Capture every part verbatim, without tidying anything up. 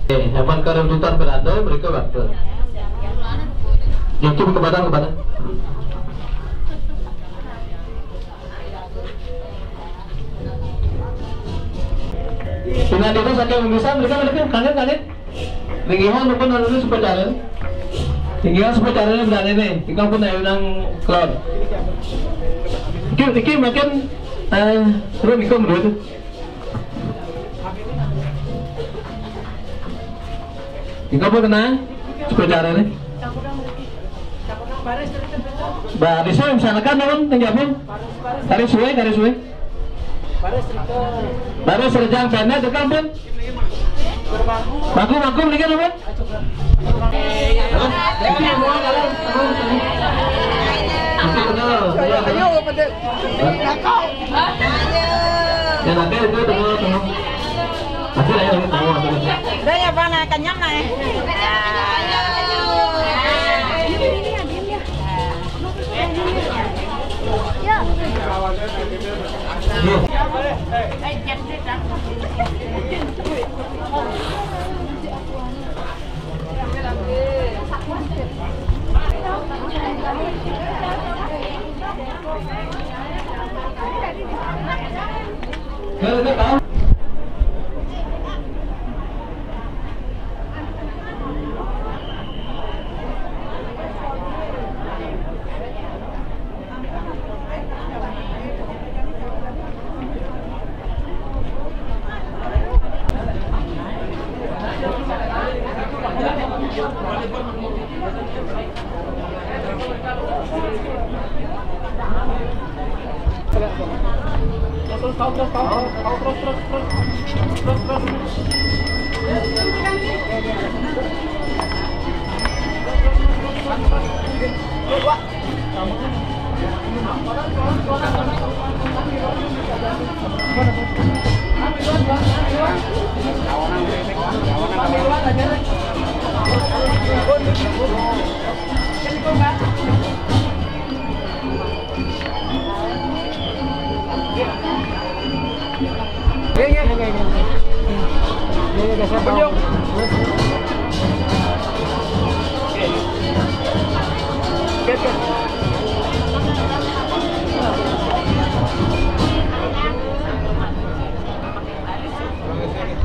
Eh, amun karuntutan berandai, mereka waktu. Yang tu kepada, kepada. Pina dito sa kayo, bisa, mereka, mereka, kangen, kangen. Linggihan mo po na rin sa pagkalan. Linggihan sa pagkalan ng dali na eh. Ikaw po na yun ang cloud. Iki, iki, makin, eh, Ron, ikaw, Ron. Ikaw po na, sa pagkalan eh. Ba, di sa, misalkan naman, nangyapon. Kari suwe, kari suwe. Baru serjang sana, dekat pun. Bagus, bagus, ni kan apa? Ayo, ayo, pada. Ya, nanti itu tengok, tengok. Nanti ayo, tengok, tengok. Dah ya, bang, nak kenyang, nak, eh.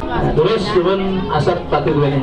Nah, terus turun asap pati duanya.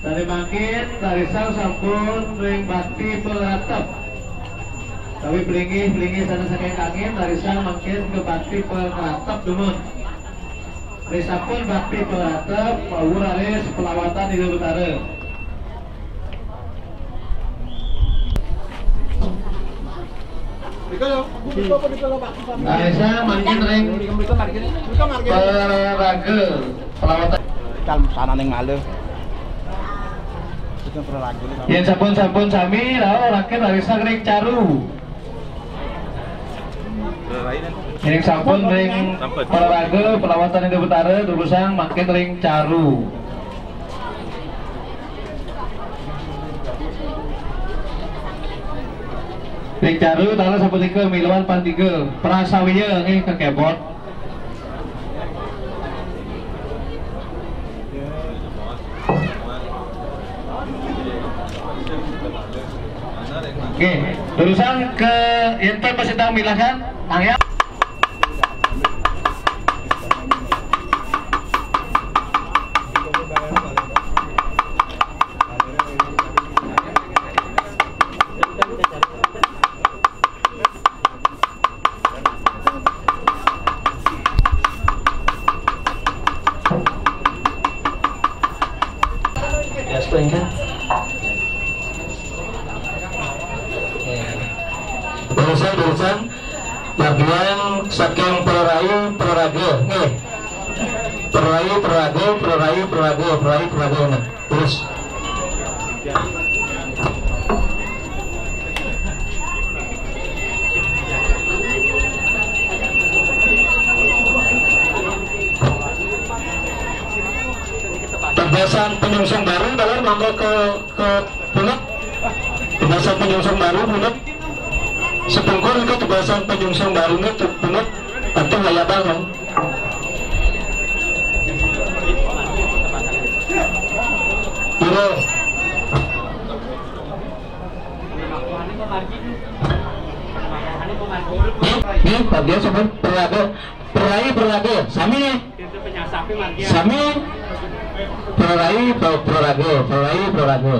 Tadi mangkin, tarisan sampun ring bakti peratep. Tapi pelinggih-pelinggih sané saking kangin, tarisan mangkin ke bakti peratep dumun. Ring sampun bakti peratep, wau raris pelawatan Ida Betara. Nah, esa mangkin ring peraraga pelawatan. Kal sana ning malih. Itu peraraga. Yén sampun-sampun sami, rauh raket arisan ring caru. Ring sampun ring peraraga pelawatan Ida Betara, durusang mangkin ring caru. Ring caru, taler sapunika miluan pantiga. Prasawiya nggih ke keyboard. Oke, durusang ke inten masih tahu milahan, tangyap. Ya, seterusnya. Durusang, durusang. Margian saking para rai, para raga. Nggih. Para rai, para raga, para rai, para raga, para rai, para raga. Nah. Terus. Tegasan penyungsung baru, taler mangga ke, ke punut. Tegasan penyungsung baru, punut. Sepungkur itu tegasan penyungsung baru, punut. Atau hayabang, kan? Terus. Nggih, nggih, para rai, para raga. Sami nggih. Sami. Para rai, para, para raga, para rai, para raga.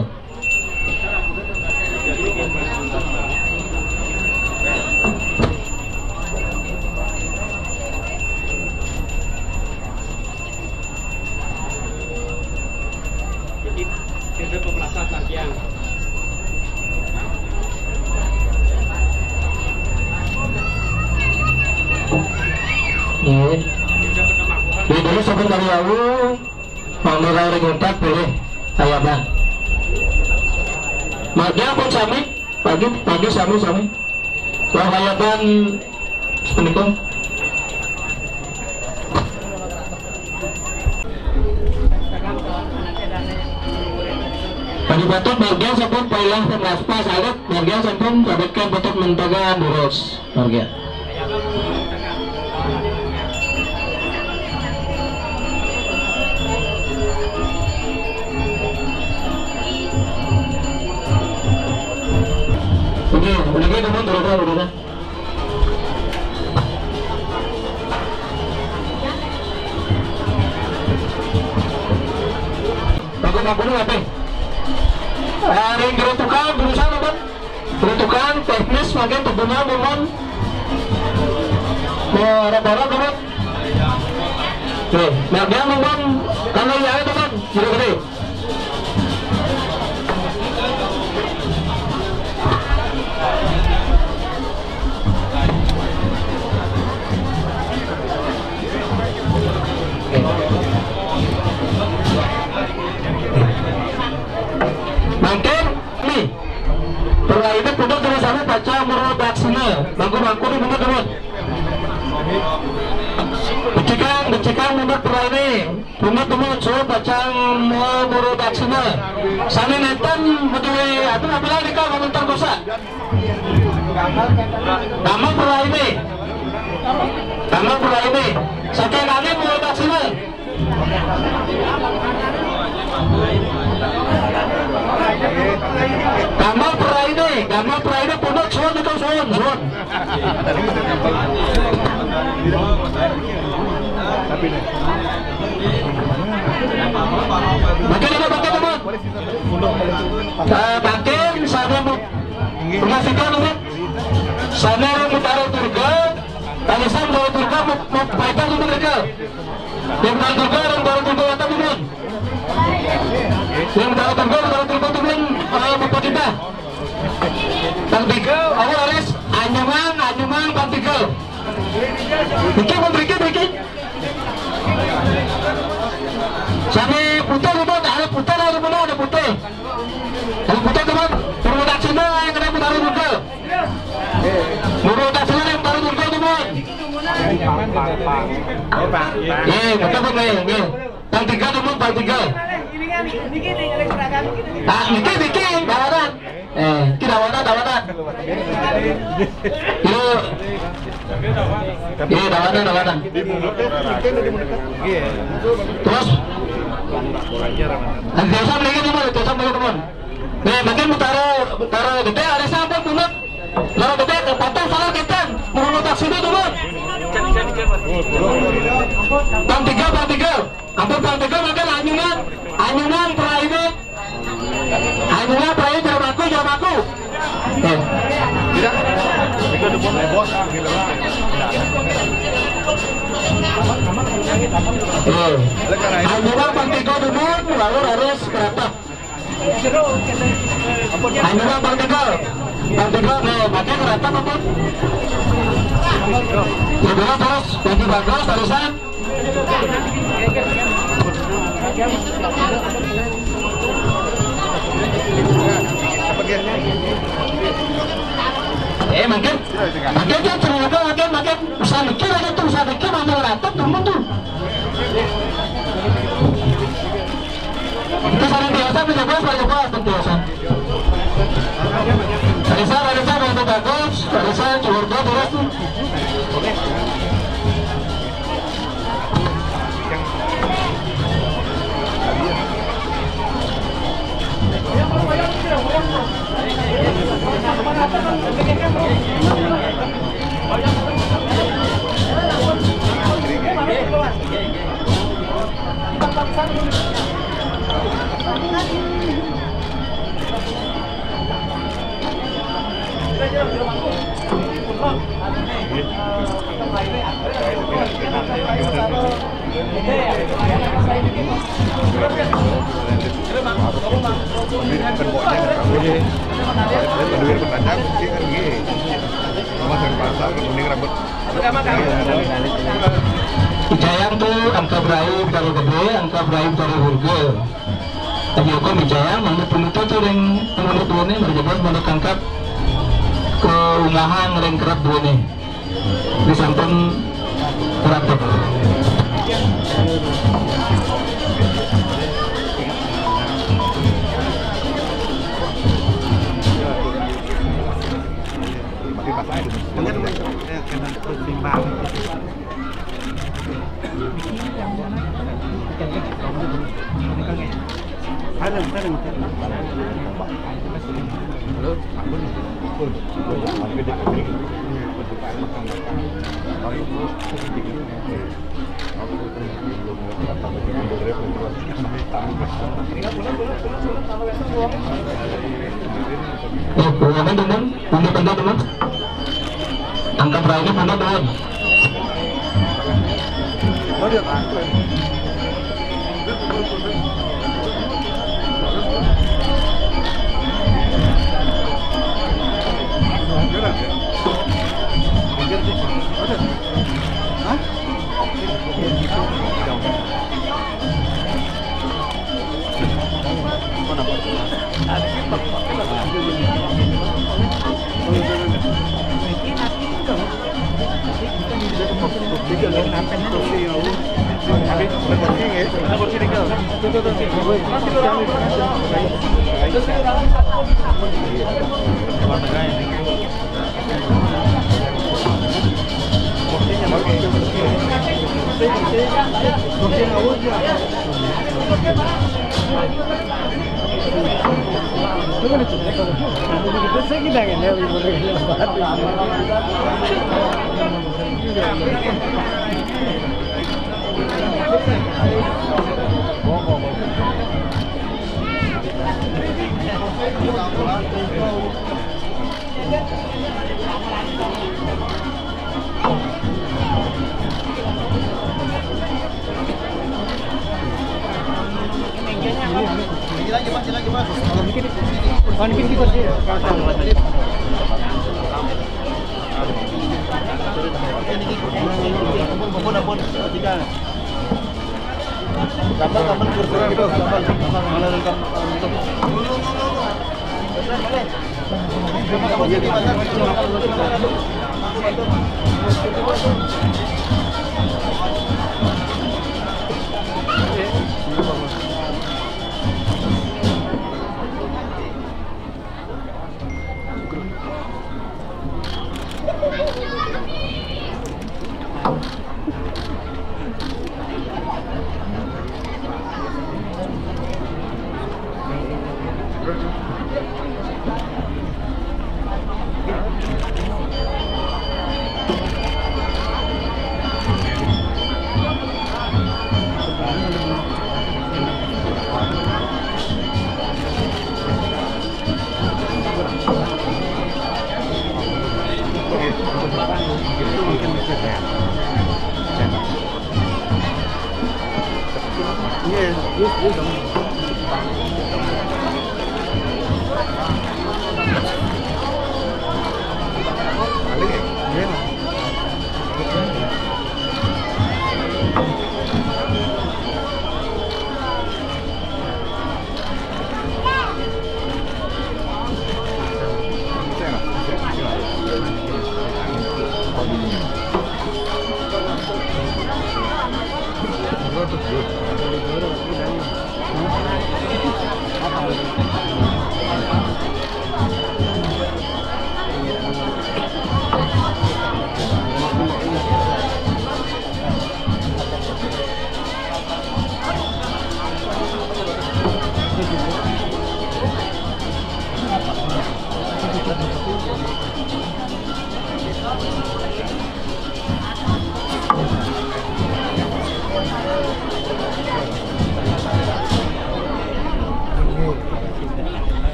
Nggih. Nggih, dulu sampun kali wau, mangga ring untat pilih ayaban. Margi pun sami, pagi, pagi sami-sami. Wau ayaban sepunika. Padi patut margi sampun pailah pemraspa salut, margi sampun sabekan patut mentegan durus. Margi. Oke, udah gitu, teman, udah, udah. Bagus, bagus, apa? Eh, ring gerutukan, berusaha, apa? Gerutukan, teknis, makin tegunan, teman. Mau rata-rata, teman. Oke, nah, dia, teman. Kalau ya, teman, gede-gede. Mangkin, nih, perwainé pundut terus anu baca murwa daksina. Mangku-mangku nih pundut terus. Becikang, becikang mundur peraini. Mundur temu suruh pacang mau muru daksina. Sami nenten beduwe atu apabila dika menentar kosa. Damel peraini. Damel peraini. Saking kami muru daksina. Damel peraini, damel peraini pundut suwun niku suwun, suwun. Mangkin ada mangkin apa? Eh, mangkin sami mu-, rumah sida nurut. Sami mutara durga, talisan bawa durga, mu-, mu-, baita nurut mereka. Yang baru juga, yang baru juga datang dumun. Yang baru juga, yang baru juga dumun, eh, Bapak kita. Pang tiga, aku harus anyungan, anyungan, pang tiga. Iki, pang tiga, iki. Sami putih, dumun, ada putih, ada dumun, ada putih. Ada putih, dumun. Purwo Daksina, yang kena mutara juga. Purwo Daksina, yang mutara juga, dumun. Eh, betul, betul, betul. Pang tiga, dumun, pang tiga. Ah, niki, niki, dawanan. Eh, niki dawanan, dawanan. Yo. Yo, dawanan, dawanan. Terus, ah, biasa mriki, dumun, biasa mriki, dumun. Nih, mangkin mutara, mutara gedhe, ada sampun mundur. Mutara gedhe, kepotong salah gedhe. Mundur tak sini, dumun. Pang tiga, pang tiga. Ampun, pang tiga, mangkin anyungan, anyungan peraini. Anyungan peraini, jero aku, jero aku. Eh. Eh. Anyungan pang tiga, dumun, lalu harus kereta. Anyungan pang tiga. Pang tiga, eh, pakai kereta apa? Ya, dulu terus, bagi bagus, terusan. Eh, mangkin, mangkin kan cerita, mangkin, mangkin, usah mikir aja tuh, usah mikir, mau ngelatih, tunggu tuh. Itu saling biasa, mencoba, mencoba, biasa. Risa, Risa, bantu bagus, Risa, keluarga, terus tuh. Ijayang tu angka berai betara gede, angka berai betara hurga. Tapi aku ijayang, manut penutup tu ring penutup duene, merjebos manut angkat ke ungahan ring kerep duene. Disampun kerep. Eh, bulangan, teman, tanda-tanda, teman. Angkat raine, teman, teman.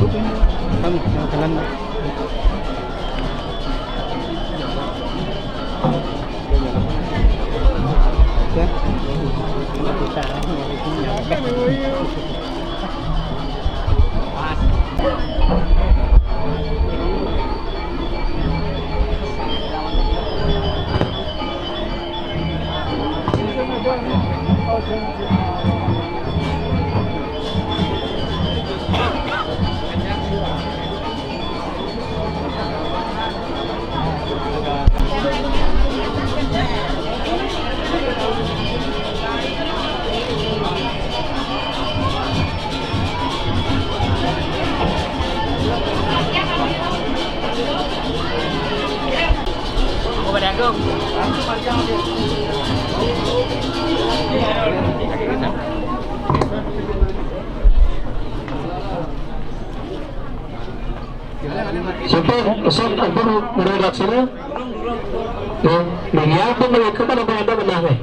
Kami, jalan. Oke. Bisa. Siyempre, sir, ang puro, puro reaction na. Yung, nangyari po, may ikaw ka na ba, ano, na, eh?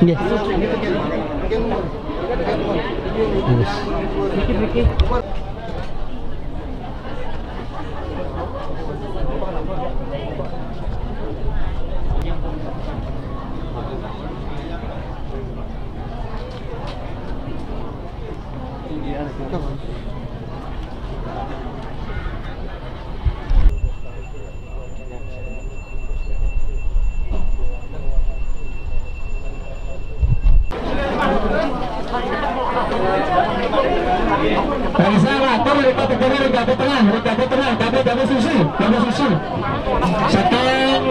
Hindi. Yes. Dari sana, turun dari kaki kiri, dari kaki tengah, dari kaki tengah, kaki, kaki susu, kaki susu. Sekarang,